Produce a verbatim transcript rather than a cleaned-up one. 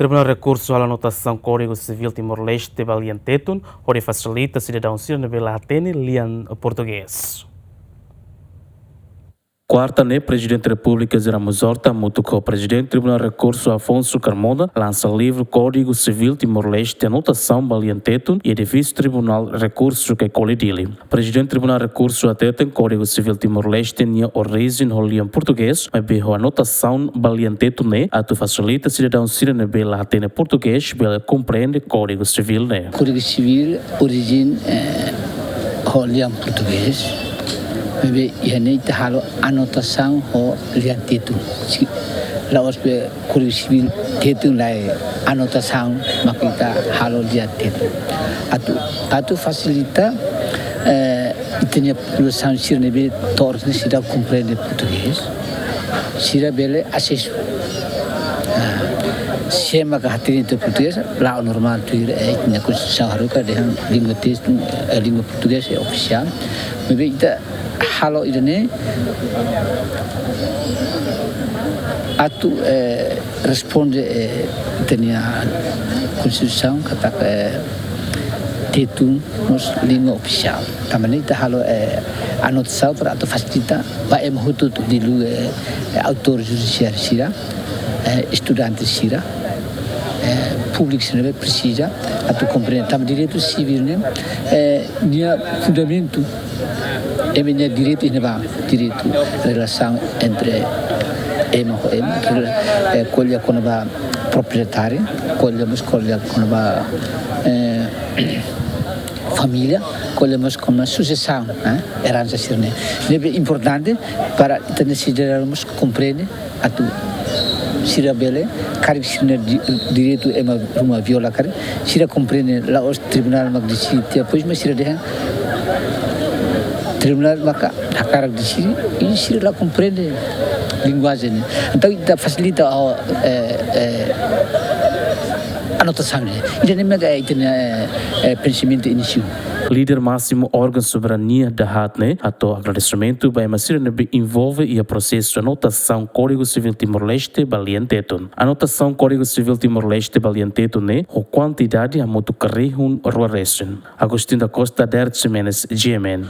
Tribunál Rekursu halo anotasaun Kódigu Sivíl Timor-Leste ba lian Tetun, hodi fasilita sidadaun sira ne'ebé la hatene lian Portugés. Kuarta ne'e, Prezidente Repúblika José Ramos Horta hamutuk ho Prezidente Tribunál Rekursu Afonso Carmona lansa livru Kódigu Sivíl Timor-Leste anotasaun ba lian Tetun iha edifísiu Tribunál Rekursu Caicoli, Dili. Prezidente Tribunál Rekursu hateten Kódigu Sivíl Timor-Leste nia orijen ho lian Portugés, maibé ho anotasaun ba lian Tetun ne'e atu fasilita sidadaun sira ne'ebé la hatene Portugés bele komprende Kódigu Sivíl ne'e. Kódigu Sivíl orijen, eh, ho lian Portugés, maibé iha ne'e ita halo anotasaun ho lian Tetun. Si, la'ós be Kódigu Sivíl Tetun lai anotasaun, mak ita halo lian Tetun. Atu, atu fasilita, eh, ita-nia populasaun sira ne'ebé to'o ne'e seidauk komprende Portugés, sira bele asesu. Ah, se ema ka hatene Portugés, la'o normál tuir, eh, ita-nia Konstituisaun haruka dehan língua Tetun, eh, língua Portugés é ofisiál. Maibé ita halo ida-ne'e atu, eh, responde, eh, ita-nia Konstituisaun katak, eh, Tetun mós língua ofisiál. Tanba ne'e ita halo, eh, anotasaun para atu fasilita ba ema hotu-hotu, liuliu, eh, eh, autór judisiáriu sira, eh, estudante sira, eh, públiku sira ne'ebé presiza atu komprende. Tanba direitu sivíl ne'e, eh, nia fundamentu, ema nia direitu iha ne'ebá, direitu relasaun entre ema ho ema, eh, ko'alia kona-ba proprietáriu, ko'alia mós ko'alia kona-ba, eh, família, ko'alia mós kona-ba susesaun, eh, eransa sira-ne'e. Ne'ebé importante para ita-nia sidadaun mós komprende atu sira bele, karik sira-nia di-, direitu ema ruma viola karik, sira komprende, la'ós tribunál mak deside tiha, depois mak sira dehan tribunál maka hakarak deside, i sira la komprende linguajen ne'e. Entaun ita fasilita, oh, eh, eh, anotasaun ne'e. Ida-ne'e maka ita-nia, eh, eh, pensamentu inísiu. Líder másimu órgaun soberania dahaat ne'e hato'o agradesimentu ba ema sira ne'ebé envolve iha prosesu anotasaun Kódigu Sivíl Timor-Leste ba lian Tetun. Anotasaun Kódigu Sivíl Timor-Leste ba lian Tetun ne'e ho kuantidade hamutuk rihun rua resin. Agostinho da Costa, Derek Ximenes, G M N.